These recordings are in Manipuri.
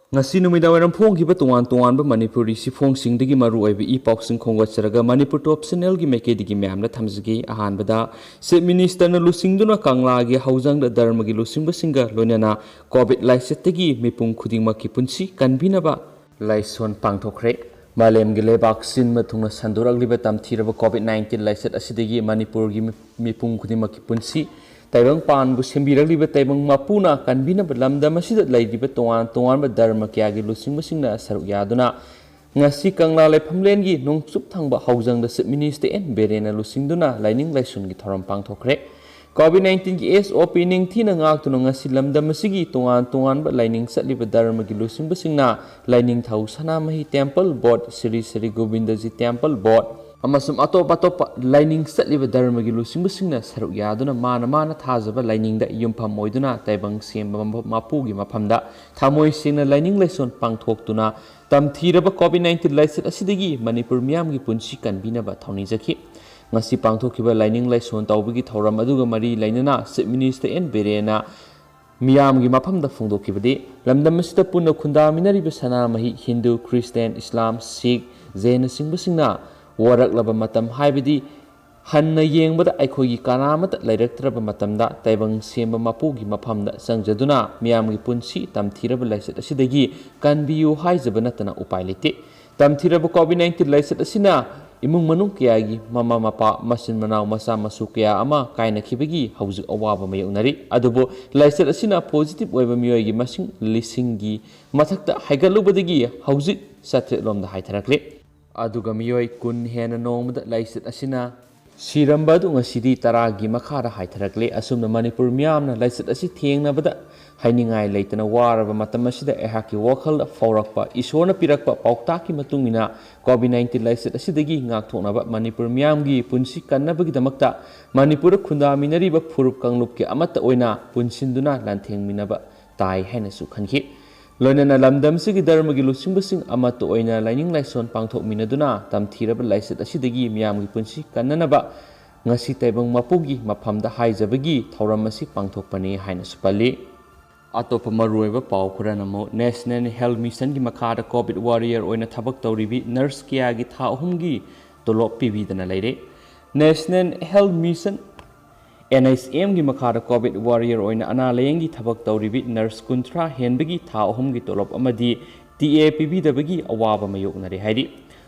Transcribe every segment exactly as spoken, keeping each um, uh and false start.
ꯉꯁꯤ ꯅꯨꯃꯤꯗꯥꯡꯋꯥꯏꯔꯝ ꯐꯣꯡꯈꯤꯕ ꯇꯣꯉꯥꯟ ꯇꯣꯉꯥꯟꯕ ꯃꯅꯤꯄꯨꯔꯤ ꯆꯦꯐꯣꯡꯁꯤꯡꯗꯒꯤ ꯃꯔꯨꯑꯣꯏꯕ ꯏ ꯄꯥꯎꯁꯤꯡ ꯈꯣꯝꯒꯠꯆꯔꯒ ꯃꯅꯤꯄꯨꯔ ꯇꯣꯞ ꯆꯦꯅꯦꯜꯒꯤ ꯃꯥꯏꯀꯩꯗꯒꯤ ꯃꯌꯥꯝꯗ ꯊꯝꯖꯒꯦ꯫ ꯑꯍꯥꯟꯕꯗ, ꯆꯤꯐ ꯃꯤꯅꯤꯁꯇꯔꯅ ꯂꯨꯆꯤꯡꯗꯨꯅ ꯀꯪꯂꯥꯒꯤ ꯍꯧꯖꯪꯗ ꯙꯔꯃꯒꯤ ꯂꯨꯆꯤꯡꯕꯁꯤꯡꯒ ꯂꯣꯏꯅꯅ ꯀꯣꯚꯤꯗ ꯂꯥꯏꯆꯠꯇꯒꯤ ꯃꯤꯄꯨꯝ ꯈꯨꯗꯤꯡꯃꯛꯀꯤ ꯄꯨꯟꯁꯤ ꯀꯟꯕꯤꯅꯕ ꯂꯥꯏꯁꯣꯟ ꯄꯥꯡꯊꯣꯛꯈ꯭ꯔꯦ꯫ ꯃꯥꯂꯦꯝꯒꯤ ꯂꯩꯕꯥꯛ ꯁꯤꯟꯕ ꯊꯨꯡꯅ ꯁꯟꯗꯣꯔꯛꯂꯤꯕ ꯇꯝꯊꯤꯔꯕ ꯀꯣꯚꯤꯗ ꯅꯥꯏꯟꯇꯤꯟ ꯂꯥꯏꯆꯠ ꯑꯁꯤꯗꯒꯤ ꯃꯅꯤꯄꯨꯔꯒꯤ ꯃꯤ-, ꯃꯤꯄꯨꯝ ꯈꯨꯗꯤꯡꯃꯛꯀꯤ ꯄꯨꯟꯁꯤ ꯇꯥꯏꯕꯪ ꯄꯥꯟꯕꯨ ꯁꯦꯝꯕꯤꯔꯛꯂꯤꯕ ꯇꯥꯏꯕꯪ ꯃꯄꯨꯅ ꯀꯟꯕꯤꯅꯕ ꯂꯝꯗꯝ ꯑꯁꯤꯗ ꯂꯩꯔꯤꯕ ꯇꯣꯉꯥꯟ ꯇꯣꯉꯥꯟꯕ ꯙꯔꯃ ꯀꯌꯥꯒꯤ ꯂꯨꯆꯤꯡꯕꯁꯤꯡꯅ ꯁꯔꯨꯛ ꯌꯥꯗꯨꯅ ꯉꯁꯤ ꯀꯪꯂꯥ ꯂꯩꯐꯝꯂꯦꯟꯒꯤ ꯅꯣꯡꯆꯨꯞ ꯊꯪꯕ ꯍꯧꯖꯪꯗ ꯆꯤꯐ ꯃꯤꯅꯤꯁꯇꯔ ꯑꯦꯟ ꯕꯤꯔꯦꯟꯅ ꯂꯨꯆꯤꯡꯗꯨꯅ ꯂꯥꯏꯅꯤꯡ ꯂꯥꯏꯁꯣꯟꯒꯤ ꯊꯧꯔꯝ ꯄꯥꯡꯊꯣꯛꯈ꯭ꯔꯦ꯫ ꯀꯣꯚꯤꯗ ꯅꯥꯏꯟꯇꯤꯟꯒꯤ ꯑꯦꯁ ꯑꯣ ꯄꯤ ꯅꯤꯡꯊꯤꯅ ꯉꯥꯛꯇꯨꯅ ꯉꯁꯤ ꯂꯝꯗꯝ ꯑꯁꯤꯒꯤ ꯇꯣꯉꯥꯟ ꯇꯣꯉꯥꯟꯕ ꯂꯥꯏꯅꯤꯡ ꯆꯠꯂꯤꯕ ꯙꯔꯃꯒꯤ ꯂꯨꯆꯤꯡꯕꯁꯤꯡꯅ ꯂꯥꯏꯅꯤꯡꯊꯧ ꯁꯅꯥꯃꯍꯤ ꯇꯦꯝꯄꯜ ꯕꯣꯔꯗ, ꯁ꯭ꯔꯤ ꯁ꯭ꯔꯤ ꯒꯣꯕꯤꯟꯗꯖꯤ ꯇꯦꯝꯄꯜ ꯕꯣꯔꯗ ꯑꯃꯁꯨꯡ ꯑꯇꯣꯞ ꯑꯇꯣꯞꯄ ꯂꯥꯏꯅꯤꯡ ꯆꯠꯂꯤꯕ ꯙꯔꯃꯒꯤ ꯂꯨꯆꯤꯡꯕꯁꯤꯡꯅ ꯁꯔꯨꯛ ꯌꯥꯗꯨꯅ ꯃꯥꯅ ꯃꯥꯅ ꯊꯥꯖꯕ ꯂꯥꯏꯅꯤꯡꯗ ꯌꯨꯝꯐꯝ ꯑꯣꯏꯗꯨꯅ ꯇꯥꯏꯕꯪ ꯁꯦꯝꯕ ꯃꯄꯨꯒꯤ ꯃꯐꯝꯗ ꯊꯃꯣꯏ ꯁꯦꯡꯅ ꯂꯥꯏꯅꯤꯡ ꯂꯥꯏꯁꯣꯟ ꯄꯥꯡꯊꯣꯛꯇꯨꯅ ꯇꯝꯊꯤꯔꯕ ꯀꯣꯚꯤꯗ ꯅꯥꯏꯟꯇꯤꯟ ꯂꯥꯏꯆꯠ ꯑꯁꯤꯗꯒꯤ ꯃꯅꯤꯄꯨꯔ ꯃꯤꯌꯥꯝꯒꯤ ꯄꯨꯟꯁꯤ ꯀꯟꯕꯤꯅꯕ ꯊꯧꯅꯤꯖꯈꯤ꯫ ꯉꯁꯤ ꯄꯥꯡꯊꯣꯛꯈꯤꯕ ꯂꯥꯏꯅꯤꯡ ꯂꯥꯏꯁꯣꯟ ꯇꯧꯕꯒꯤ ꯊꯧꯔꯝ ꯑꯗꯨꯒ ꯃꯔꯤ ꯂꯩꯅꯅ ꯆꯤꯐ ꯃꯤꯅꯤꯁꯇꯔ ꯑꯦꯟ ꯕꯤꯔꯦꯟꯅ ꯃꯤꯌꯥꯝꯒꯤ ꯃꯐꯝꯗ ꯐꯣꯡꯗꯣꯛꯈꯤꯕꯗꯤ, ꯂꯝꯗꯝ ꯑꯁꯤꯗ ꯄꯨꯟꯅ ꯈꯨꯟꯗꯥꯃꯤꯟꯅꯔꯤꯕ ꯁꯅꯥꯃꯍꯤ, ꯍꯤꯟꯗꯨ, ꯈ꯭ꯔꯤꯁꯇꯤꯌꯥꯟ, ꯏꯁꯂꯥꯝ, ꯁꯤꯈ, ꯖꯩꯅꯆꯤꯡꯕꯁꯤꯡꯅ ꯋꯥꯔꯛꯂꯕ ꯃꯇꯝ, ꯍꯥꯏꯕꯗꯤ ꯍꯟꯅ ꯌꯦꯡꯕꯗ ꯑꯩꯈꯣꯏꯒꯤ ꯀꯅꯥꯃꯠꯇ ꯂꯩꯔꯛꯇ꯭ꯔꯕ ꯃꯇꯝꯗ, ꯇꯥꯏꯕꯪ ꯁꯦꯝꯕ ꯃꯄꯨꯒꯤ ꯃꯐꯝꯗ ꯆꯪꯖꯗꯨꯅ ꯃꯤꯌꯥꯝꯒꯤ ꯄꯨꯟꯁꯤ ꯇꯝꯊꯤꯔꯕ ꯂꯥꯏꯆꯠ ꯑꯁꯤꯗꯒꯤ ꯀꯟꯕꯤꯌꯨ ꯍꯥꯏꯖꯕ ꯅꯠꯇꯅ ꯎꯄꯥꯏ ꯂꯩꯇꯦ꯫ ꯇꯝꯊꯤꯔꯕ ꯀꯣꯚꯤꯗ ꯅꯥꯏꯟꯇꯤꯟ ꯂꯥꯏꯆꯠ ꯑꯁꯤꯅ ꯏꯃꯨꯡ ꯃꯅꯨꯡ ꯀꯌꯥꯒꯤ ꯃꯃꯥ ꯃꯄꯥ, ꯃꯆꯤꯟ ꯃꯅꯥꯎ, ꯃꯆꯥ ꯃꯁꯨ ꯀꯌꯥ ꯑꯃ ꯀꯥꯏꯅꯈꯤꯕꯒꯤ ꯍꯧꯖꯤꯛ ꯑꯋꯥꯕ ꯃꯥꯌꯣꯛꯅꯔꯤ꯫ ꯑꯗꯨꯕꯨ ꯂꯥꯏꯆꯠ ꯑꯁꯤꯅ ꯄꯣꯖꯤꯇꯤꯚ ꯑꯣꯏꯕ ꯃꯤꯑꯣꯏꯒꯤ ꯃꯁꯤꯡ ꯂꯤꯁꯤꯡꯒꯤ ꯃꯊꯛꯇ ꯍꯥꯏꯒꯠꯂꯨꯕꯗꯒꯤ ꯍꯧꯖꯤꯛ ꯆꯥꯇ꯭ꯔꯦꯠ ꯂꯣꯝꯗ ꯍꯥꯏꯊꯔꯛꯂꯦ꯫ ꯑꯗꯨꯒ ꯃꯤꯑꯣꯏ ꯀꯨꯟ ꯍꯦꯟꯅ ꯅꯣꯡꯃꯗ ꯂꯥꯏꯆꯠ ꯑꯁꯤꯅ ꯁꯤꯔꯝꯕ ꯑꯗꯨ ꯉꯁꯤꯗꯤ ꯇꯔꯥꯒꯤ ꯃꯈꯥꯗ ꯍꯥꯏꯊꯔꯛꯂꯦ꯫ ꯑꯁꯨꯝꯅ ꯃꯅꯤꯄꯨꯔ ꯃꯤꯌꯥꯝꯅ ꯂꯥꯏꯆꯠ ꯑꯁꯤ ꯊꯦꯡꯅꯕꯗ ꯍꯥꯏꯅꯤꯡꯉꯥꯏ ꯂꯩꯇꯅ ꯋꯥꯔꯕ ꯃꯇꯝ ꯑꯁꯤꯗ ꯑꯩꯍꯥꯛꯀꯤ ꯋꯥꯈꯜꯗ ꯐꯥꯎꯔꯛꯄ, ꯏꯁꯣꯔꯅ ꯄꯤꯔꯛꯄ ꯄꯥꯎꯇꯥꯛꯀꯤ ꯃꯇꯨꯡ ꯏꯟꯅ ꯀꯣꯚꯤꯗ ꯅꯥꯏꯟꯇꯤꯟ ꯂꯥꯏꯆꯠ ꯑꯁꯤꯗꯒꯤ ꯉꯥꯛꯊꯣꯛꯅꯕ ꯃꯅꯤꯄꯨꯔ ꯃꯤꯌꯥꯝꯒꯤ ꯄꯨꯟꯁꯤ ꯀꯟꯅꯕꯒꯤꯗꯃꯛꯇ ꯃꯅꯤꯄꯨꯔꯗ ꯈꯨꯟꯗꯥꯃꯤꯟꯅꯔꯤꯕ ꯐꯨꯔꯨꯞ ꯀꯥꯡꯂꯨꯞꯀꯤ ꯑꯃꯠꯇ ꯑꯣꯏꯅ ꯄꯨꯟꯁꯤꯟꯗꯨꯅ ꯂꯥꯟꯊꯦꯡꯃꯤꯟꯅꯕ ꯇꯥꯏ ꯍꯥꯏꯅꯁꯨ ꯈꯟꯈꯤ꯫ ꯂꯣꯏꯅꯅ ꯂꯝꯗꯝꯁꯤꯒꯤ ꯙꯔꯃꯒꯤ ꯂꯨꯆꯤꯡꯕꯁꯤꯡ ꯑꯃꯠꯇ ꯑꯣꯏꯅ ꯂꯥꯏꯅꯤꯡ ꯂꯥꯏꯁꯣꯟ ꯄꯥꯡꯊꯣꯛꯃꯤꯟꯅꯗꯨꯅ ꯇꯝꯊꯤꯔꯕ ꯂꯥꯏꯆꯠ ꯑꯁꯤꯗꯒꯤ ꯃꯤꯌꯥꯝꯒꯤ ꯄꯨꯟꯁꯤ ꯀꯟꯅꯅꯕ ꯉꯁꯤ ꯇꯥꯏꯕꯪ ꯃꯄꯨꯒꯤ ꯃꯐꯝꯗ ꯍꯥꯏꯖꯕꯒꯤ ꯊꯧꯔꯝ ꯑꯁꯤ ꯄꯥꯡꯊꯣꯛꯄꯅꯤ ꯍꯥꯏꯅꯁꯨ ꯄꯜꯂꯤ꯫ ꯑꯇꯣꯞꯄ ꯃꯔꯨꯑꯣꯏꯕ ꯄꯥꯎ ꯈꯔꯅ ꯑꯃꯨꯛ National Health Missionꯒꯤ ꯃꯈꯥꯗ COVID warrior ꯑꯣꯏꯅ ꯊꯕꯛ ꯇꯧꯔꯤꯕꯤ nurse ꯀꯌꯥꯒꯤ ꯊꯥ ꯑꯍꯨꯝꯒꯤ ꯇꯣꯂꯣꯞ ꯄꯤꯕꯤꯗꯅ ꯂꯩꯔꯦ꯫ National Health Mission, NHMꯒꯤ ꯃꯈꯥꯗ COVID warrior ꯑꯣꯏꯅ ꯑꯅꯥ ꯂꯥꯌꯦꯡꯒꯤ ꯊꯕꯛ ꯇꯧꯔꯤꯕꯤ nurse ꯀꯨꯟꯊ꯭ꯔꯥ ꯍꯦꯟꯕꯒꯤ ꯊꯥ ꯑꯍꯨꯝꯒꯤ ꯇꯣꯂꯣꯞ ꯑꯃꯗꯤ TA ꯄꯤꯕꯤꯗꯕꯒꯤ ꯑꯋꯥꯕ ꯃꯥꯌꯣꯛꯅꯔꯦ ꯍꯥꯏꯔꯤ꯫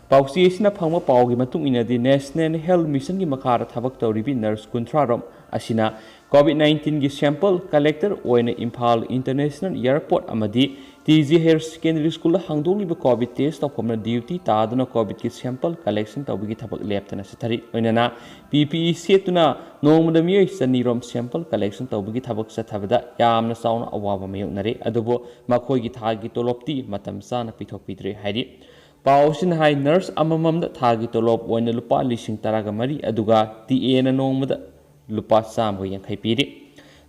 ꯄꯥꯎꯆꯦ ꯑꯁꯤꯅ ꯐꯪꯕ ꯄꯥꯎꯒꯤ ꯃꯇꯨꯡ ꯏꯟꯅꯗꯤ, National Health Missionꯒꯤ ꯃꯈꯥꯗ ꯊꯕꯛ ꯇꯧꯔꯤꯕꯤ nurse ꯀꯨꯟꯊ꯭ꯔꯥ ꯔꯣꯝ ꯑꯁꯤꯅ COVID nineteenꯒꯤ sample collector ꯑꯣꯏꯅ ꯏꯝꯐꯥꯜ International Airport ꯑꯃꯗꯤ TJ Higher Secondary Schoolꯗ ꯍꯥꯡꯗꯣꯛꯂꯤꯕ COVID test ꯇꯧꯐꯝꯅ duty ꯇꯥꯗꯨꯅ COVIDꯀꯤ sample collection ꯇꯧꯕꯒꯤ ꯊꯕꯛ ꯂꯦꯞꯇꯅ ꯆꯠꯊꯔꯤ꯫ ꯂꯣꯏꯅꯅ PPE ꯁꯦꯠꯇꯨꯅ ꯅꯣꯡꯃꯗ ꯃꯤꯑꯣꯏ ꯆꯅꯤ ꯔꯣꯝ sample collection ꯇꯧꯕꯒꯤ ꯊꯕꯛ ꯆꯠꯊꯕꯗ ꯌꯥꯝꯅ ꯆꯥꯎꯅ ꯑꯋꯥꯕ ꯃꯥꯌꯣꯛꯅꯔꯦ꯫ ꯑꯗꯨꯕꯨ ꯃꯈꯣꯏꯒꯤ ꯊꯥꯒꯤ ꯇꯣꯂꯣꯞꯇꯤ ꯃꯇꯝ ꯆꯥꯅ ꯄꯤꯊꯣꯛꯄꯤꯗ꯭ꯔꯦ ꯍꯥꯏꯔꯤ꯫ ꯄꯥꯎ ꯑꯁꯤꯅ ꯍꯥꯏ, nurse ꯑꯃꯃꯝꯗ ꯊꯥꯒꯤ ꯇꯣꯂꯣꯞ ꯑꯣꯏꯅ ꯂꯨꯄꯥ ꯂꯤꯁꯤꯡ ꯇꯔꯥꯒ ꯃꯔꯤ, ꯑꯗꯨꯒ TAꯅ ꯅꯣꯡꯃꯗ ꯂꯨꯄꯥ ꯆꯥꯝꯃꯒ ꯌꯥꯡꯈꯩ ꯄꯤꯔꯤ꯫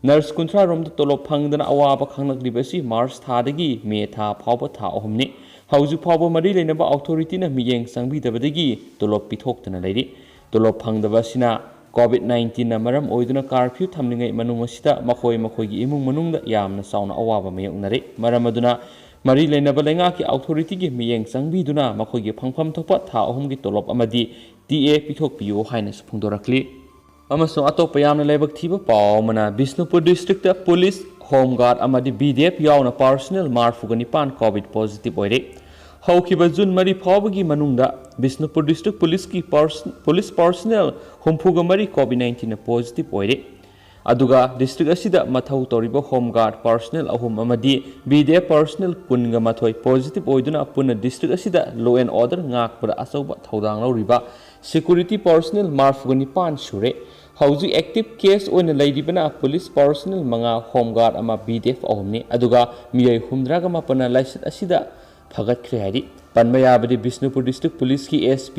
Nurse ꯀꯨꯟꯊ꯭ꯔꯥ ꯔꯣꯝꯗ ꯇꯣꯂꯣꯞ ꯐꯪꯗꯅ ꯑꯋꯥꯕ ꯈꯥꯡꯂꯛꯂꯤꯕ ꯑꯁꯤ March ꯊꯥꯗꯒꯤ May ꯊꯥ ꯐꯥꯎꯕ ꯊꯥ ꯑꯍꯨꯝꯅꯤ꯫ ꯍꯧꯖꯤꯛ ꯐꯥꯎꯕ ꯃꯔꯤ ꯂꯩꯅꯕ authorityꯅ ꯃꯤꯠꯌꯦꯡ ꯆꯪꯕꯤꯗꯕꯗꯒꯤ ꯇꯣꯂꯣꯞ ꯄꯤꯊꯣꯛꯇꯅ ꯂꯩꯔꯤ꯫ ꯇꯣꯂꯣꯞ ꯐꯪꯗꯕ ꯑꯁꯤꯅ COVID nineteenꯅ ꯃꯔꯝ ꯑꯣꯏꯗꯨꯅ curfew ꯊꯝꯂꯤꯉꯩ ꯃꯅꯨꯡ ꯑꯁꯤꯗ ꯃꯈꯣꯏ ꯃꯈꯣꯏꯒꯤ ꯏꯃꯨꯡ ꯃꯅꯨꯡꯗ ꯌꯥꯝꯅ ꯆꯥꯎꯅ ꯑꯋꯥꯕ ꯃꯥꯌꯣꯛꯅꯔꯦ꯫ ꯃꯔꯝ ꯑꯗꯨꯅ ꯃꯔꯤ ꯂꯩꯅꯕ ꯂꯩꯉꯥꯛꯀꯤ authorityꯒꯤ ꯃꯤꯠꯌꯦꯡ ꯆꯪꯕꯤꯗꯨꯅ ꯃꯈꯣꯏꯒꯤ ꯐꯪꯐꯝ ꯊꯣꯛꯄ ꯊꯥ ꯑꯍꯨꯝꯒꯤ ꯇꯣꯂꯣꯞ ꯑꯃꯗꯤ TA ꯄꯤꯊꯣꯛꯄꯤꯌꯨ ꯍꯥꯏꯅꯁꯨ ꯐꯣꯡꯗꯣꯔꯛꯂꯤ꯫ ꯑꯃꯁꯨꯡ ꯑꯇꯣꯞꯄ ꯌꯥꯝꯅ ꯂꯥꯏꯕꯛ ꯊꯤꯕ ꯄꯥꯎ ꯑꯃꯅ, ꯕꯤꯁꯅꯨꯄꯨꯔ districtꯇ police, home guard ꯑꯃꯗꯤ BDF ꯌꯥꯎꯅ personnel ꯃꯔꯐꯨꯒ ꯅꯤꯄꯥꯟ COVID positive ꯑꯣꯏꯔꯦ꯫ ꯍꯧꯈꯤꯕ June ꯃꯔꯤ ꯐꯥꯎꯕꯒꯤ ꯃꯅꯨꯡꯗ ꯕꯤꯁꯅꯨꯄꯨꯔ district policeꯀꯤ ꯄꯔꯁ-, police personnel ꯍꯨꯝꯐꯨꯒ ꯃꯔꯤ COVID nineteenꯅ positive ꯑꯣꯏꯔꯦ꯫ ꯑꯗꯨꯒ district ꯑꯁꯤꯗ ꯃꯊꯧ ꯇꯧꯔꯤꯕ home guard personnel ꯑꯍꯨꯝ ꯑꯃꯗꯤ BDF personnel ꯀꯨꯟꯒ ꯃꯥꯊꯣꯏ positive ꯑꯣꯏꯗꯨꯅ ꯄꯨꯟꯅ district ꯑꯁꯤꯗ law and order ꯉꯥꯛꯄꯗ ꯑꯆꯧꯕ ꯊꯧꯗꯥꯡ ꯂꯧꯔꯤꯕ security personnel ꯃꯔꯐꯨꯒ ꯅꯤꯄꯥꯟ ꯁꯨꯔꯦ꯫ ꯍꯧꯖꯤꯛ active case ꯑꯣꯏꯅ ꯂꯩꯔꯤꯕꯅ police personnel ꯃꯉꯥ, home guard ꯑꯃ, BDF ꯑꯍꯨꯝꯅꯤ꯫ ꯑꯗꯨꯒ ꯃꯤꯑꯣꯏ ꯍꯨꯝꯗ꯭ꯔꯥꯒ ꯃꯥꯄꯟꯅ ꯂꯥꯏꯆꯠ ꯑꯁꯤꯗ ꯐꯒꯠꯈ꯭ꯔꯦ ꯍꯥꯏꯔꯤ꯫ ꯄꯟꯕ ꯌꯥꯕꯗꯤ ꯕꯤꯁꯅꯨꯄꯨꯔ district policeꯀꯤ SP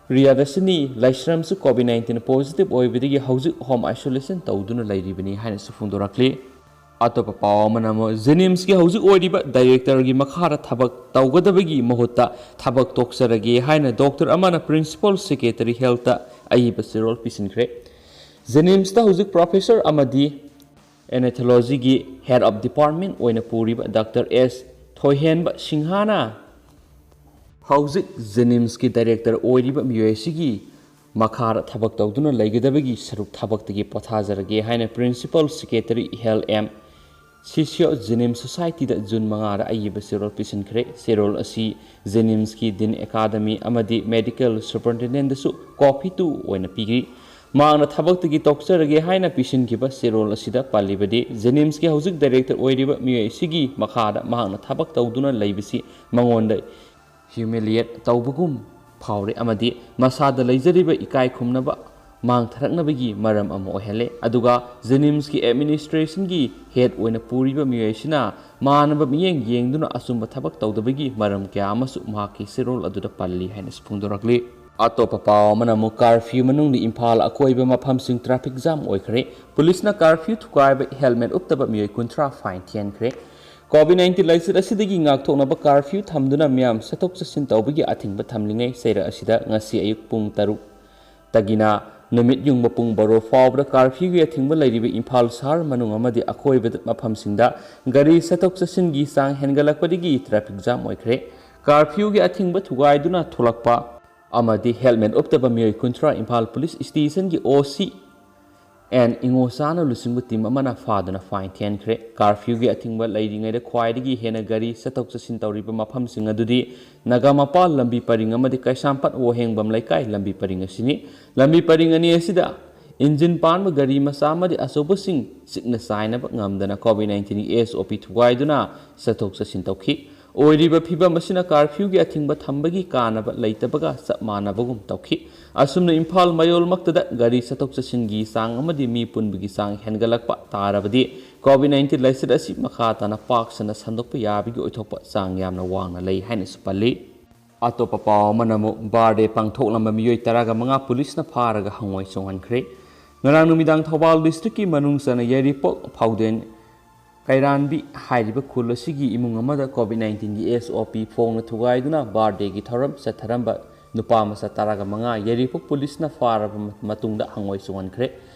ꯄ꯭ꯔꯤꯌꯥꯗꯔꯁꯤꯅꯤ ꯂꯥꯏꯁ꯭ꯔꯝꯁꯨ COVID nineteen positive ꯑꯣꯏꯕꯗꯒꯤ ꯍꯧꯖꯤꯛ home isolation ꯇꯧꯗꯨꯅ ꯂꯩꯔꯤꯕꯅꯤ ꯍꯥꯏꯅꯁꯨ ꯐꯣꯡꯗꯣꯔꯛꯂꯤ꯫ ꯑꯇꯣꯞꯄ ꯄꯥꯎ ꯑꯃꯅ ꯑꯃꯨꯛ JNIMSꯀꯤ ꯍꯧꯖꯤꯛ ꯑꯣꯏꯔꯤꯕ directorꯒꯤ ꯃꯈꯥꯗ ꯊꯕꯛ ꯇꯧꯒꯗꯕꯒꯤ ꯃꯍꯨꯠꯇ ꯊꯕꯛ ꯇꯣꯛꯆꯔꯒꯦ ꯍꯥꯏꯅ doctor ꯑꯃꯅ principal secretary healthꯇ ꯑꯏꯕ ꯆꯦꯔꯣꯜ ꯄꯤꯁꯤꯟꯈ꯭ꯔꯦ꯫ JNIMSꯇ ꯍꯧꯖꯤꯛ professor ꯑꯃꯗꯤ ꯑꯦꯅꯦꯊꯣꯂꯣꯖꯤꯒꯤ ꯍꯦꯗ ꯑꯣꯐ ꯗꯤꯄꯥꯔꯠꯃꯦꯟ ꯑꯣꯏꯅ ꯄꯨꯔꯤꯕ ꯗꯥꯛꯇꯔ ꯑꯦꯁ ꯊꯣꯏꯍꯦꯟꯕ ꯁꯤꯡꯍꯥꯅ ꯍꯧꯖꯤꯛ ꯖꯦꯅꯤꯝꯁꯀꯤ ꯗꯥꯏꯔꯦꯛꯇꯔ ꯑꯣꯏꯔꯤꯕ ꯃꯤꯑꯣꯏ ꯑꯁꯤꯒꯤ ꯃꯈꯥꯗ ꯊꯕꯛ ꯇꯧꯗꯨꯅ ꯂꯩꯒꯗꯕꯒꯤ ꯁꯔꯨꯛ ꯊꯕꯛꯇꯒꯤ ꯄꯣꯊꯥꯖꯔꯒꯦ ꯍꯥꯏꯅ ꯄ꯭ꯔꯤꯟꯁꯤꯄꯥꯜ ꯁꯦꯀ꯭ꯔꯦꯇꯔꯤ ꯍꯦꯜ ꯑꯦꯝ ꯁꯤꯁꯤꯌꯣ ꯖꯦꯅꯤꯝꯁ ꯁꯣꯁꯥꯏꯇꯤꯗ ꯖꯨꯟ ꯃꯉꯥꯗ ꯑꯏꯕ ꯆꯦꯔꯣꯜ ꯄꯤꯁꯤꯟꯈ꯭ꯔꯦ꯫ ꯆꯦꯔꯣꯜ ꯑꯁꯤ ꯖꯦꯅꯤꯝꯁꯀꯤ ꯗꯤꯟ ꯑꯦꯀꯥꯗꯃꯤ ꯑꯃꯗꯤ ꯃꯦꯗꯤꯀꯦꯜ ꯁꯨꯄꯔꯤꯟꯇꯦꯟꯗꯦꯟꯗꯁꯨ ꯀꯣꯄꯤ ꯇꯨ ꯑꯣꯏꯅ ꯄꯤꯈ꯭ꯔꯤ꯫ ꯃꯍꯥꯛꯅ ꯊꯕꯛꯇꯒꯤ ꯇꯣꯛꯆꯔꯒꯦ ꯍꯥꯏꯅ ꯄꯤꯁꯤꯟꯈꯤꯕ ꯆꯦꯔꯣꯜ ꯑꯁꯤꯗ ꯄꯜꯂꯤꯕꯗꯤ, ꯖꯦꯅꯤꯝꯁꯀꯤ ꯍꯧꯖꯤꯛ ꯗꯥꯏꯔꯦꯛꯇꯔ ꯑꯣꯏꯔꯤꯕ ꯃꯤꯑꯣꯏ ꯑꯁꯤꯒꯤ ꯃꯈꯥꯗ ꯃꯍꯥꯛꯅ ꯊꯕꯛ ꯇꯧꯗꯨꯅ ꯂꯩꯕꯁꯤ ꯃꯉꯣꯟꯗ ꯍ꯭ꯌꯨꯃꯤꯂꯤꯌꯦꯠ ꯇꯧꯕꯒꯨꯝ ꯐꯥꯎꯔꯦ ꯑꯃꯗꯤ ꯃꯁꯥꯗ ꯂꯩꯖꯔꯤꯕ ꯏꯀꯥꯏ ꯈꯨꯝꯅꯕ ꯃꯥꯡꯊꯔꯛꯅꯕꯒꯤ ꯃꯔꯝ ꯑꯃ ꯑꯣꯏꯍꯜꯂꯦ꯫ ꯑꯗꯨꯒ ꯖꯦꯅꯤꯝꯁꯀꯤ ꯑꯦꯗꯃꯤꯅꯤꯁꯇ꯭ꯔꯦꯁꯟꯒꯤ ꯍꯦꯗ ꯑꯣꯏꯅ ꯄꯨꯔꯤꯕ ꯃꯤꯑꯣꯏ ꯑꯁꯤꯅ ꯃꯥꯟꯅꯕ ꯃꯤꯠꯌꯦꯡ ꯌꯦꯡꯗꯨꯅ ꯑꯆꯨꯝꯕ ꯊꯕꯛ ꯇꯧꯗꯕꯒꯤ ꯃꯔꯝ ꯀꯌꯥ ꯑꯃꯁꯨ ꯃꯍꯥꯛꯀꯤ ꯆꯦꯔꯣꯜ ꯑꯗꯨꯗ ꯄꯜꯂꯤ ꯍꯥꯏꯅꯁꯨ ꯐꯣꯡꯗꯣꯔꯛꯂꯤ꯫ ꯑꯇꯣꯞꯄ ꯄꯥꯎ ꯑꯃꯅ ꯑꯃꯨꯛ ꯀꯥꯔꯐ꯭ꯌꯨ ꯃꯅꯨꯡꯗ ꯏꯝꯐꯥꯜ ꯑꯀꯣꯏꯕ ꯃꯐꯝꯁꯤꯡ ꯇ꯭ꯔꯥꯐꯤꯛ ꯖꯥꯝ ꯑꯣꯏꯈ꯭ꯔꯦ꯫ ꯄꯨꯂꯤꯁꯅ ꯀꯥꯔꯐ꯭ꯌꯨ ꯊꯨꯒꯥꯏꯕ ꯍꯦꯜꯃꯦꯠ ꯎꯞꯇꯕ ꯃꯤꯑꯣꯏ ꯀꯨꯟꯊ꯭ꯔꯥ ꯐꯥꯏꯟ ꯊꯤꯍꯟꯈ꯭ꯔꯦ꯫ ꯀꯣꯚꯤꯗ ꯅꯥꯏꯟꯇꯤꯟ ꯂꯥꯏꯆꯠ ꯑꯁꯤꯗꯒꯤ ꯉꯥꯛꯊꯣꯛꯅꯕ ꯀꯥꯔꯐ꯭ꯌꯨ ꯊꯝꯗꯨꯅ ꯃꯤꯌꯥꯝ ꯆꯠꯊꯣꯛ ꯆꯠꯁꯤꯟ ꯇꯧꯕꯒꯤ ꯑꯊꯤꯡꯕ ꯊꯝꯂꯤꯉꯩ ꯆꯩꯔꯛ ꯑꯁꯤꯗ ꯉꯁꯤ ꯑꯌꯨꯛ ꯄꯨꯡ ꯇꯔꯨꯛꯇꯒꯤꯅ ꯅꯨꯃꯤꯠ ꯌꯨꯡꯕ ꯄꯨꯡ ꯕꯥꯔꯣ ꯐꯥꯎꯕꯗ ꯀꯥꯔꯐ꯭ꯌꯨꯒꯤ ꯑꯊꯤꯡꯕ ꯂꯩꯔꯤꯕ ꯏꯝꯐꯥꯜ ꯁꯍꯔ ꯃꯅꯨꯡ ꯑꯃꯗꯤ ꯑꯀꯣꯏꯕꯗ ꯃꯐꯝꯁꯤꯡꯗ ꯒꯥꯔꯤ ꯆꯠꯊꯣꯛ ꯆꯠꯁꯤꯟꯒꯤ ꯆꯥꯡ ꯍꯦꯟꯒꯠꯂꯛꯄꯗꯒꯤ ꯇ꯭ꯔꯥꯐꯤꯛ ꯖꯥꯝ ꯑꯣꯏꯈ꯭ꯔꯦ꯫ ꯀꯥꯔꯐ꯭ꯌꯨꯒꯤ ꯑꯊꯤꯡꯕ ꯊꯨꯒꯥꯏꯗꯨꯅ ꯊꯣꯛꯂꯛꯄ ꯑꯃꯗꯤ ꯍꯦꯜꯃꯦꯠ ꯎꯞꯇꯕ ꯃꯤꯑꯣꯏ ꯀꯨꯟꯊ꯭ꯔꯥ ꯏꯝꯐꯥꯜ ꯄꯨꯂꯤꯁ ꯁ꯭ꯇꯦꯁꯟꯒꯤ ꯑꯣ ꯁꯤ ꯑꯦꯟ ꯏꯉꯣꯆꯥꯅ ꯂꯨꯆꯤꯡꯕ ꯇꯤꯝ ꯑꯃꯅ ꯐꯥꯗꯨꯅ ꯐꯥꯏꯟ ꯊꯤꯍꯟꯈ꯭ꯔꯦ꯫ ꯀꯥꯔꯐ꯭ꯌꯨꯒꯤ ꯑꯊꯤꯡꯕ ꯂꯩꯔꯤꯉꯩꯗ ꯈ꯭ꯋꯥꯏꯗꯒꯤ ꯍꯦꯟꯅ ꯒꯥꯔꯤ ꯆꯠꯊꯣꯛ ꯆꯠꯁꯤꯟ ꯇꯧꯔꯤꯕ ꯃꯐꯝꯁꯤꯡ ꯑꯗꯨꯗꯤ ꯅꯥꯒꯥꯃꯄꯥꯜ ꯂꯝꯕꯤ ꯄꯔꯤꯡ ꯑꯃꯗꯤ ꯀꯩꯁꯥꯝꯄꯥꯠ ꯋꯥꯍꯦꯡꯕꯝ ꯂꯩꯀꯥꯏ ꯂꯝꯕꯤ ꯄꯔꯤꯡ ꯑꯁꯤꯅꯤ꯫ ꯂꯝꯕꯤ ꯄꯔꯤꯡ ꯑꯅꯤ ꯑꯁꯤꯗ ꯏꯟꯖꯤꯟ ꯄꯥꯟꯕ ꯒꯥꯔꯤ ꯃꯆꯥ ꯑꯃꯗꯤ ꯑꯆꯧꯕꯁꯤꯡ ꯆꯤꯛꯅ ꯆꯥꯏꯅꯕ ꯉꯝꯗꯅ ꯀꯣꯚꯤꯗ ꯅꯥꯏꯟꯇꯤꯟꯒꯤ ꯑꯦꯁ ꯑꯣ ꯄꯤ ꯊꯨꯒꯥꯏꯗꯨꯅ ꯆꯠꯊꯣꯛ ꯆꯠꯁꯤꯟ ꯇꯧꯈꯤ꯫ ꯑꯣꯏꯔꯤꯕ ꯐꯤꯚꯝ ꯑꯁꯤꯅ ꯀꯥꯔꯐ꯭ꯌꯨꯒꯤ ꯑꯊꯤꯡꯕ ꯊꯝꯕꯒꯤ ꯀꯥꯟꯅꯕ ꯂꯩꯇꯕꯒ ꯆꯞ ꯃꯥꯟꯅꯕꯒꯨꯝ ꯇꯧꯈꯤ꯫ ꯑꯁꯨꯝꯅ ꯏꯝꯐꯥꯜ ꯃꯌꯣꯜꯃꯛꯇꯗ ꯒꯥꯔꯤ ꯆꯠꯊꯣꯛ ꯆꯠꯁꯤꯟꯒꯤ ꯆꯥꯡ ꯑꯃꯗꯤ ꯃꯤ ꯄꯨꯟꯕꯒꯤ ꯆꯥꯡ ꯍꯦꯟꯒꯠꯂꯛꯄ ꯇꯥꯔꯕꯗꯤ ꯀꯣꯚꯤꯗ ꯅꯥꯏꯟꯇꯤꯟ ꯂꯥꯏꯆꯠ ꯑꯁꯤ ꯃꯈꯥ ꯇꯥꯅ ꯄꯥꯛ ꯁꯟꯅ ꯁꯟꯗꯣꯛꯄ ꯌꯥꯕꯒꯤ ꯑꯣꯏꯊꯣꯛꯄ ꯆꯥꯡ ꯌꯥꯝꯅ ꯋꯥꯡꯅ ꯂꯩ ꯍꯥꯏꯅꯁꯨ ꯄꯜꯂꯤ꯫ ꯑꯇꯣꯞꯄ ꯄꯥꯎ ꯑꯃꯅ ꯑꯃꯨꯛ ꯕꯥꯔꯗꯦ ꯄꯥꯡꯊꯣꯛꯂꯝꯕ ꯃꯤꯑꯣꯏ ꯇꯔꯥꯒ ꯃꯉꯥ ꯄꯨꯂꯤꯁꯅ ꯐꯥꯔꯒ ꯍꯪꯉꯣꯏ ꯆꯣꯡꯍꯟꯈ꯭ꯔꯦ꯫ ꯉꯔꯥꯡ ꯅꯨꯃꯤꯗꯥꯡ ꯊꯧꯕꯥꯜ ꯗꯤꯁꯇ꯭ꯔꯤꯛꯀꯤ ꯃꯅꯨꯡ ꯆꯟꯅ ꯌꯥꯏꯔꯤꯄꯣꯛ ꯐꯥꯎꯗꯦꯟ ꯀꯩꯔꯥꯟꯕꯤ ꯍꯥꯏꯔꯤꯕ ꯈꯨꯜ ꯑꯁꯤꯒꯤ ꯏꯃꯨꯡ ꯑꯃꯗ ꯀꯣꯚꯤꯗ ꯅꯥꯏꯟꯇꯤꯟꯒꯤ ꯑꯦꯁ ꯑꯣ ꯄꯤ ꯐꯣꯡꯅ ꯊꯨꯒꯥꯏꯗꯨꯅ ꯕꯥꯔꯗꯦꯒꯤ ꯊꯧꯔꯝ ꯆꯠꯊꯔꯝꯕ ꯅꯨꯄꯥ ꯃꯆꯥ ꯇꯔꯥꯒ ꯃꯉꯥ ꯌꯥꯏꯔꯤꯄꯣꯛ ꯄꯨꯂꯤꯁꯅ ꯐꯥꯔꯕ ꯃꯇꯨꯡꯗ ꯍꯪꯉꯣꯏ ꯆꯣꯡꯍꯟꯈ꯭ꯔꯦ꯫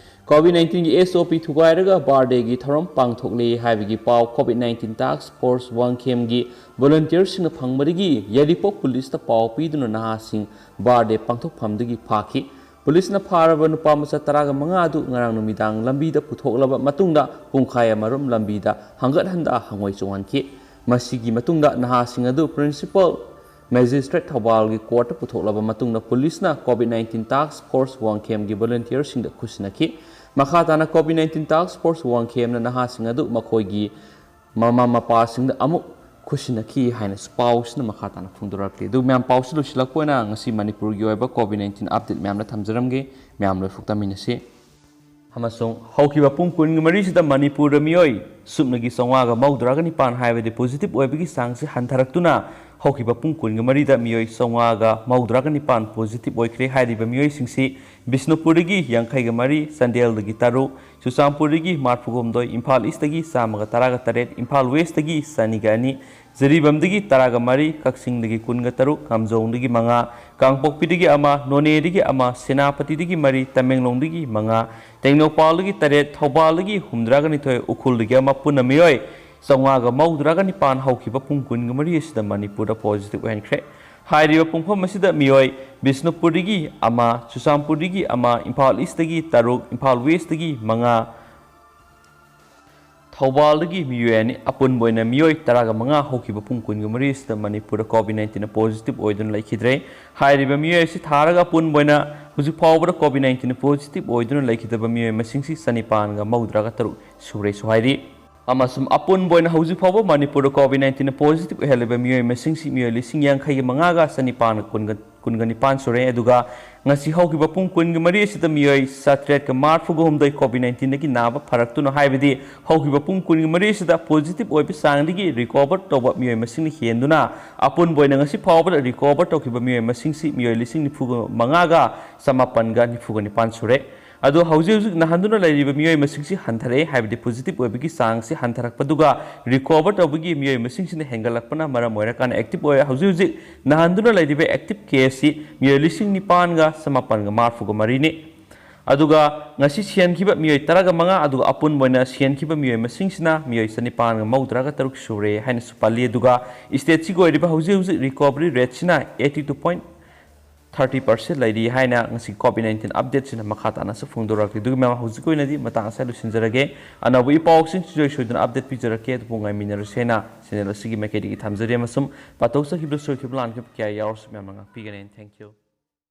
ꯀꯣꯚꯤꯗ ꯅꯥꯏꯟꯇꯤꯟꯒꯤ ꯑꯦꯁ ꯑꯣ ꯄꯤ ꯊꯨꯒꯥꯏꯔꯒ ꯕꯥꯔꯗꯦꯒꯤ ꯊꯧꯔꯝ ꯄꯥꯡꯊꯣꯛꯂꯦ ꯍꯥꯏꯕꯒꯤ ꯄꯥꯎ ꯀꯣꯚꯤꯗ ꯅꯥꯏꯟꯇꯤꯟ ꯇꯥꯁ꯭ꯛ ꯐꯣꯔꯁ ꯋꯥꯡꯈꯦꯝꯒꯤ ꯚꯣꯂꯨꯟꯇꯤꯌꯔꯁꯤꯡꯅ ꯐꯪꯕꯗꯒꯤ ꯌꯥꯏꯔꯤꯄꯣꯛ ꯄꯨꯂꯤꯁꯇ ꯄꯥꯎ ꯄꯤꯗꯨꯅ ꯅꯍꯥꯁꯤꯡ ꯕꯥꯔꯗꯦ ꯄꯥꯡꯊꯣꯛꯐꯝꯗꯒꯤ ꯐꯥꯈꯤ꯫ ꯄꯨꯂꯤꯁꯅ ꯐꯥꯔꯕ ꯅꯨꯄꯥ ꯃꯆꯥ ꯇꯔꯥꯒ ꯃꯉꯥ ꯑꯗꯨ ꯉꯔꯥꯡ ꯅꯨꯃꯤꯗꯥꯡ ꯂꯝꯕꯤꯗ ꯄꯨꯊꯣꯛꯂꯕ ꯃꯇꯨꯡꯗ ꯄꯨꯡꯈꯥꯏ ꯑꯃꯔꯣꯝ ꯂꯝꯕꯤꯗ ꯍꯪꯒꯠ ꯍꯟꯗ ꯍꯪꯉꯣꯏ ꯆꯣꯡꯍꯟꯈꯤ꯫ ꯃꯁꯤꯒꯤ ꯃꯇꯨꯡꯗ ꯅꯍꯥꯁꯤꯡ ꯑꯗꯨ ꯄ꯭ꯔꯤꯟꯁꯤꯄꯥꯜ ꯃꯦꯖꯤꯁꯇ꯭ꯔꯦꯠ ꯊꯧꯕꯥꯜꯒꯤ ꯀꯣꯔꯠꯇ ꯄꯨꯊꯣꯛꯂꯕ ꯃꯇꯨꯡꯗ ꯄꯨꯂꯤꯁꯅ ꯀꯣꯚꯤꯗ ꯅꯥꯏꯟꯇꯤꯟ ꯇꯥꯁ꯭ꯛ ꯐꯣꯔꯁ ꯋꯥꯡꯈꯦꯝꯒꯤ ꯚꯣꯂꯨꯟꯇꯤꯌꯔꯁꯤꯡꯗ ꯈꯨꯠꯁꯤꯟꯅꯈꯤ꯫ ꯃꯈꯥ ꯇꯥꯅ ꯀꯣꯚꯤꯗ ꯅꯥꯏꯟꯇꯤꯟ ꯇꯥꯁ꯭ꯛ ꯐꯣꯔꯁ ꯋꯥꯡꯈꯦꯝꯅ ꯅꯍꯥꯁꯤꯡ ꯑꯗꯨ ꯃꯈꯣꯏꯒꯤ ꯃꯃꯥ ꯃꯄꯥꯁꯤꯡꯗ ꯑꯃꯨꯛ ꯈꯨꯠꯁꯤꯟꯅꯈꯤ ꯍꯥꯏꯅ ꯄꯥꯎꯁꯤꯅ ꯃꯈꯥ ꯇꯥꯅ ꯐꯣꯡꯗꯣꯔꯛꯂꯤ꯫ ꯑꯗꯨ ꯃꯌꯥꯝ, ꯄꯥꯎꯁꯤ ꯂꯣꯏꯁꯤꯜꯂꯛꯄ ꯑꯣꯏꯅ ꯉꯁꯤ ꯃꯅꯤꯄꯨꯔꯒꯤ ꯑꯣꯏꯕ ꯀꯣꯚꯤꯗ ꯅꯥꯏꯟꯇꯤꯟ ꯑꯞꯗꯦꯠ ꯃꯌꯥꯝꯅ ꯊꯝꯖꯔꯝꯒꯦ꯫ ꯃꯌꯥꯝ ꯂꯣꯏꯐꯨꯛ ꯇꯥꯃꯤꯟꯅꯁꯤ꯫ ꯑꯃꯁꯨꯡ ꯍꯧꯈꯤꯕ ꯄꯨꯡ ꯀꯨꯟꯒ ꯃꯔꯤꯁꯤꯗ ꯃꯅꯤꯄꯨꯔꯗ ꯃꯤꯑꯣꯏ ꯁꯨꯞꯅꯒꯤ ꯆꯥꯝꯃꯉꯥꯒ ꯃꯧꯗ꯭ꯔꯥꯒ ꯅꯤꯄꯥꯟ, ꯍꯥꯏꯕꯗꯤ ꯄꯣꯖꯤꯇꯤꯚ ꯑꯣꯏꯕꯒꯤ ꯆꯥꯡꯁꯤ ꯍꯟꯊꯔꯛꯇꯨꯅ ꯍꯧꯈꯤꯕ ꯄꯨꯡ ꯀꯨꯟꯒ ꯃꯔꯤꯗ ꯃꯤꯑꯣꯏ ꯆꯥꯝꯃꯉꯥꯒ ꯃꯧꯗ꯭ꯔꯥꯒ ꯅꯤꯄꯥꯟ ꯄꯣꯖꯤꯇꯤꯚ ꯑꯣꯏꯈ꯭ꯔꯦ꯫ ꯍꯥꯏꯔꯤꯕ ꯃꯤꯑꯣꯏꯁꯤꯡꯁꯤ ꯕꯤꯁꯅꯨꯄꯨꯔꯗꯒꯤ ꯌꯥꯡꯈꯩꯒ ꯃꯔꯤ, ꯆꯥꯟꯗꯦꯜꯗꯒꯤ ꯇꯔꯨꯛ, ꯆꯨꯔꯆꯥꯟꯄꯨꯔꯗꯒꯤ ꯃꯔꯐꯨꯒ ꯍꯨꯝꯗꯣꯏ, ꯏꯝꯐꯥꯜ ꯏꯁꯇꯒꯤ ꯆꯥꯝꯃꯒ ꯇꯔꯥꯒ ꯇꯔꯦꯠ, ꯏꯝꯐꯥꯜ ꯋꯦꯁꯇꯒꯤ ꯆꯅꯤꯒ ꯑꯅꯤ, ꯖꯤꯔꯤꯕꯥꯝꯗꯒꯤ ꯇꯔꯥꯒ ꯃꯔꯤ, ꯀꯛꯆꯤꯡꯗꯒꯤ ꯀꯨꯟꯒ ꯇꯔꯨꯛ, ꯀꯥꯝꯖꯣꯡꯗꯒꯤ ꯃꯉꯥ, ꯀꯥꯡꯄꯣꯛꯄꯤꯗꯒꯤ ꯑꯃ, ꯅꯣꯅꯦꯗꯒꯤ ꯑꯃ, ꯁꯦꯅꯥꯄꯇꯤꯗꯒꯤ ꯃꯔꯤ, ꯇꯃꯦꯡꯂꯣꯡꯗꯒꯤ ꯃꯉꯥ, ꯇꯦꯡꯅꯧꯄꯥꯜꯗꯒꯤ ꯇꯔꯦꯠ, ꯊꯧꯕꯥꯜꯗꯒꯤ ꯍꯨꯝꯗ꯭ꯔꯥꯒ ꯅꯤꯊꯣꯏ, ꯎꯈ꯭ꯔꯨꯜꯗꯒꯤ ꯑꯃ, ꯄꯨꯟꯅ ꯃꯤꯑꯣꯏ ꯆꯥꯝꯃꯉꯥꯒ ꯃꯧꯗ꯭ꯔꯥꯒ ꯅꯤꯄꯥꯟ ꯍꯧꯈꯤꯕ ꯄꯨꯡ ꯀꯨꯟꯒ ꯃꯔꯤ ꯑꯁꯤꯗ ꯃꯅꯤꯄꯨꯔꯗ ꯄꯣꯖꯤꯇꯤꯚ ꯑꯣꯏꯍꯟꯈ꯭ꯔꯦ꯫ ꯍꯥꯏꯔꯤꯕ ꯄꯨꯡꯐꯝ ꯑꯁꯤꯗ ꯃꯤꯑꯣꯏ ꯕꯤꯁꯅꯨꯄꯨꯔꯗꯒꯤ ꯑꯃ, ꯆꯨꯔꯆꯥꯟꯄꯨꯔꯗꯒꯤ ꯑꯃ, ꯏꯝꯐꯥꯜ ꯏꯁꯇꯒꯤ ꯇꯔꯨꯛ, ꯏꯝꯐꯥꯜ ꯋꯦꯁꯇꯒꯤ ꯃꯉꯥ, ꯊꯧꯕꯥꯜꯗꯒꯤ ꯃꯤꯑꯣꯏ ꯑꯅꯤ, ꯑꯄꯨꯟꯕ ꯑꯣꯏꯅ ꯃꯤꯑꯣꯏ ꯇꯔꯥꯒ ꯃꯉꯥ ꯍꯧꯈꯤꯕ ꯄꯨꯡ ꯀꯨꯟꯒ ꯃꯔꯤ ꯑꯁꯤꯗ ꯃꯅꯤꯄꯨꯔꯗ ꯀꯣꯚꯤꯗ ꯅꯥꯏꯟꯇꯤꯟꯅ ꯄꯣꯖꯤꯇꯤꯚ ꯑꯣꯏꯗꯨꯅ ꯂꯩꯈꯤꯗ꯭ꯔꯦ꯫ ꯍꯥꯏꯔꯤꯕ ꯃꯤꯑꯣꯏ ꯑꯁꯤ ꯊꯥꯔꯒ ꯑꯄꯨꯟꯕ ꯑꯣꯏꯅ ꯍꯧꯖꯤꯛ ꯐꯥꯎꯕꯗ ꯀꯣꯚꯤꯗ ꯅꯥꯏꯟꯇꯤꯟꯅ ꯄꯣꯖꯤꯇꯤꯚ ꯑꯣꯏꯗꯨꯅ ꯂꯩꯈꯤꯗꯕ ꯃꯤꯑꯣꯏ ꯃꯁꯤꯡꯁꯤ ꯆꯅꯤꯄꯥꯟꯒ ꯃꯧꯗ꯭ꯔꯥꯒ ꯇꯔꯨꯛ ꯁꯨꯔꯦꯁꯨ ꯍꯥꯏꯔꯤ꯫ ꯑꯃꯁꯨꯡ ꯑꯄꯨꯟꯕ ꯑꯣꯏꯅ ꯍꯧꯖꯤꯛ ꯐꯥꯎꯕ ꯃꯅꯤꯄꯨꯔꯗ ꯀꯣꯚꯤꯗ ꯅꯥꯏꯟꯇꯤꯟꯅ ꯄꯣꯖꯤꯇꯤꯚ ꯑꯣꯏꯍꯜꯂꯤꯕ ꯃꯤꯑꯣꯏ ꯃꯁꯤꯡꯁꯤ ꯃꯤꯑꯣꯏ ꯂꯤꯁꯤꯡ ꯌꯥꯡꯈꯩꯒ ꯃꯉꯥꯒ ꯆꯅꯤꯄꯥꯟꯒ ꯀꯨꯟꯒ, ꯀꯨꯟꯒ ꯅꯤꯄꯥꯟ ꯁꯨꯔꯦ꯫ ꯑꯗꯨꯒ ꯉꯁꯤ ꯍꯧꯈꯤꯕ ꯄꯨꯡ ꯀꯨꯟꯒ ꯃꯔꯤ ꯑꯁꯤꯗ ꯃꯤꯑꯣꯏ ꯆꯥꯇ꯭ꯔꯦꯠꯀ ꯃꯔꯐꯨꯒ ꯍꯨꯝꯗꯣꯏ ꯀꯣꯚꯤꯗ ꯅꯥꯏꯟꯇꯤꯟꯗꯒꯤ ꯅꯥꯕ ꯐꯔꯛꯇꯨꯅ, ꯍꯥꯏꯕꯗꯤ ꯍꯧꯈꯤꯕ ꯄꯨꯡ ꯀꯨꯟꯒ ꯃꯔꯤ ꯑꯁꯤꯗ ꯄꯣꯖꯤꯇꯤꯚ ꯑꯣꯏꯕ ꯆꯥꯡꯗꯒꯤ ꯔꯤꯀꯣꯚꯔ ꯇꯧꯕ ꯃꯤꯑꯣꯏ ꯃꯁꯤꯡꯅ ꯍꯦꯟꯗꯨꯅ ꯑꯄꯨꯟꯕ ꯑꯣꯏꯅ ꯉꯁꯤ ꯐꯥꯎꯕꯗ ꯔꯤꯀꯣꯚꯔ ꯇꯧꯈꯤꯕ ꯃꯤꯑꯣꯏ ꯃꯁꯤꯡꯁꯤ ꯃꯤꯑꯣꯏ ꯂꯤꯁꯤꯡ ꯅꯤꯐꯨꯒ ꯃꯉꯥꯒ ꯆꯃꯥꯄꯟꯒ ꯅꯤꯐꯨꯒ ꯅꯤꯄꯥꯟ ꯁꯨꯔꯦ꯫ ꯑꯗꯣ ꯍꯧꯖꯤꯛ ꯍꯧꯖꯤꯛ ꯅꯥꯍꯟꯗꯨꯅ ꯂꯩꯔꯤꯕ ꯃꯤꯑꯣꯏ ꯃꯁꯤꯡꯁꯤ ꯍꯟꯊꯔꯛꯑꯦ, ꯍꯥꯏꯕꯗꯤ ꯄꯣꯖꯤꯇꯤꯚ ꯑꯣꯏꯕꯒꯤ ꯆꯥꯡꯁꯤ ꯍꯟꯊꯔꯛꯄꯗꯨꯒ ꯔꯤꯀꯣꯚꯔ ꯇꯧꯕꯒꯤ ꯃꯤꯑꯣꯏ ꯃꯁꯤꯡꯁꯤꯅ ꯍꯦꯟꯒꯠꯂꯛꯄꯅ ꯃꯔꯝ ꯑꯣꯏꯔꯀꯥꯟꯗ ꯑꯦꯛꯇꯤꯚ ꯑꯣꯏ꯫ ꯍꯧꯖꯤꯛ ꯍꯧꯖꯤꯛ ꯅꯥꯍꯟꯗꯨꯅ ꯂꯩꯔꯤꯕ ꯑꯦꯛꯇꯤꯚ ꯀꯦꯁꯁꯤ ꯃꯤꯑꯣꯏ ꯂꯤꯁꯤꯡ ꯅꯤꯄꯥꯟꯒ ꯆꯃꯥꯄꯟꯒ ꯃꯔꯐꯨꯒ ꯃꯔꯤꯅꯤ꯫ ꯑꯗꯨꯒ ꯉꯁꯤ ꯁꯤꯍꯟꯈꯤꯕ ꯃꯤꯑꯣꯏ ꯇꯔꯥꯒ ꯃꯉꯥ, ꯑꯗꯨꯒ ꯑꯄꯨꯟꯕ ꯑꯣꯏꯅ ꯁꯤꯍꯟꯈꯤꯕ ꯃꯤꯑꯣꯏ ꯃꯁꯤꯡꯁꯤꯅ ꯃꯤꯑꯣꯏ ꯆꯅꯤꯄꯥꯟꯒ ꯃꯧꯗ꯭ꯔꯥꯒ ꯇꯔꯨꯛ ꯁꯨꯔꯦ ꯍꯥꯏꯅꯁꯨ ꯄꯜꯂꯤ꯫ ꯑꯗꯨꯒ stateꯁꯤꯒꯤ ꯑꯣꯏꯔꯤꯕ ꯍꯧꯖꯤꯛ ꯍꯧꯖꯤꯛ recovery rateꯁꯤꯅ eighty two point thirty percent ꯂꯩꯔꯤ ꯍꯥꯏꯅ ꯉꯁꯤ COVID nineteen updateꯁꯤꯅ ꯃꯈꯥ ꯇꯥꯅꯁꯨ ꯐꯣꯡꯗꯣꯔꯛꯂꯤ꯫ ꯑꯗꯨꯒꯤ ꯃꯌꯥꯝ ꯍꯧꯖꯤꯛꯀꯤ ꯑꯣꯏꯅꯗꯤ ꯃꯇꯥꯡ ꯑꯁꯤꯗ ꯂꯣꯏꯁꯤꯟꯖꯔꯒꯦ꯫ ꯑꯅꯧꯕ ꯏ ꯄꯥꯎꯁꯤꯡ ꯁꯨꯡꯁꯣꯏ ꯁꯣꯏꯗꯅ update ꯄꯤꯖꯔꯛꯀꯦ꯫ ꯑꯗꯨꯕꯨ ꯉꯥꯏꯃꯤꯟꯅꯔꯁꯦꯅ channel ꯑꯁꯤꯒꯤ ꯃꯥꯏꯀꯩꯗꯒꯤ ꯊꯝꯖꯔꯤ ꯑꯃꯁꯨꯡ ꯄꯥꯊꯣꯛꯆꯈꯤꯕꯗ ꯁꯣꯏꯈꯤꯕ ꯂꯥꯟꯈꯤꯕ ꯀꯌꯥ ꯌꯥꯎꯔꯁꯨ ꯃꯌꯥꯝꯅ ꯉꯥꯛꯄꯤꯒꯅꯤ꯫ Thank you꯫